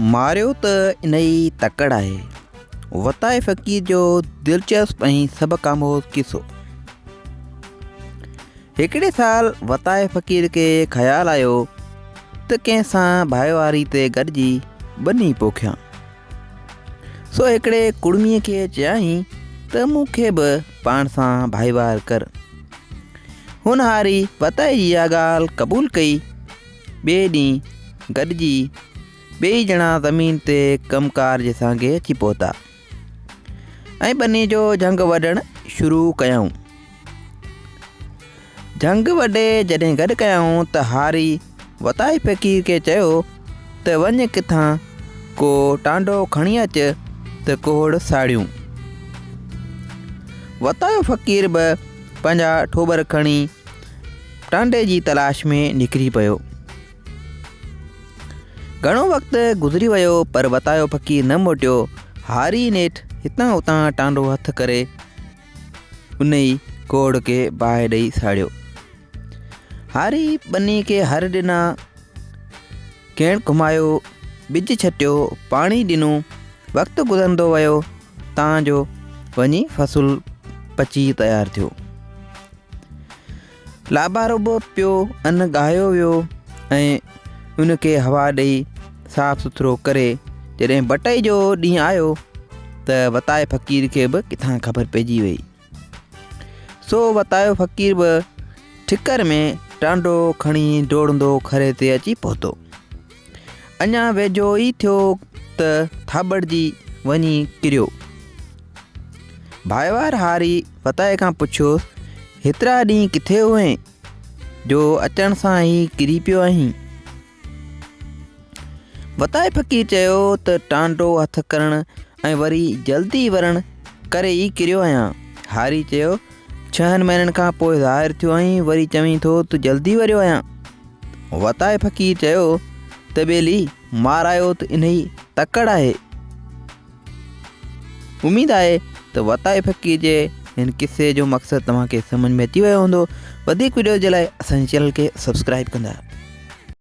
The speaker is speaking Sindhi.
ماريو ته انهي تڪڙ آهي. وتائي فقير جو دلچسپ ۽ سبق آموز قصو. هڪڙي سال وتائي فقير کي خيال آيو ته ڪنهن سان ڀائيواري تي گڏجي ٻني پوکيان. سو هڪڙي ڪڙميء کي چيائين ته مون کي به پاڻ سان ڀائيوار ڪر. هن هاري وتائي جي اها ڳالهه قبول ڪئي. ٻئي ڏينهن گڏجي ٻئي ڄڻا زمين تي ڪم ڪار جي سانگي اچي پهتا ۽ ٻني جو جهنگ وڍڻ شروع ڪيائون. جهنگ وڍي جڏهن گڏ ڪيائون ته هاري وتائي فقير کي چيو ته وڃ ڪٿان ڪو ٽانڊو کڻي اچ ته ڪوهڙ ساڙيون. وتايو فقير به پنهنجا ٺوٻر کڻي ٽانڊي جي تلاش ۾ نڪري پيو. گهڻو وقت گذري ويو پر وتايو فقير نه موٽيو. هاري نيٺ هتان هتان ٽانڊو هٿ ڪري انهي ڪوڙ کي باهه ڏئي ساڙيو. هاري ٻني کي هر ڏنا، ڪيڻ گهمايو، ٻج ڇٽيو، پاڻي ڏنو. وقت گذرندو ويو تان جو وڃي فصل پچي تيار ٿيو. لابارو به پيو ان ڳاهيو ويو ۽ ان کي هوا ڏئي صاف سٿرو ڪري جڏهن بٽئي جو ڏينهن آيو ته وتائي فقير کي به ڪٿان خبر پئجي وئي سو وتايو فقير به ٺڪر ۾ ٽانڊو کڻي ڊوڙندو کري تي اچي پهتو اڃا ويجهو ئي ٿيو ته ٿاٻڙجي وڃي ڪريو. ڀائيوار هاري فتح کان پڇيوس، هيترا ڏينهن ڪٿي هئين، جو اچڻ سان ئي ڪري پيو آهين؟ وتائي فقير چيو ته ٽانڊو هٿ ڪرڻ ۽ وري جلدي ورڻ ڪري ئي ڪريو آهيان. هاري چيو، ڇهن مهينن کان پوء ظاهر ٿيو آهين، وري چوين ٿو ته جلدي وريو آهيان. وتائي فقير چيو ته ٻيلي مارايو ته انهي تڪڙ آهي. اميد آهي ته وتائي فقير جي هن قصي جو مقصد توهان کي سمجهه ۾ اچي ويو هوندو. وڌيڪ وڊيوز جي لاء اسان جي چينل کي سبسڪرائب ڪندا.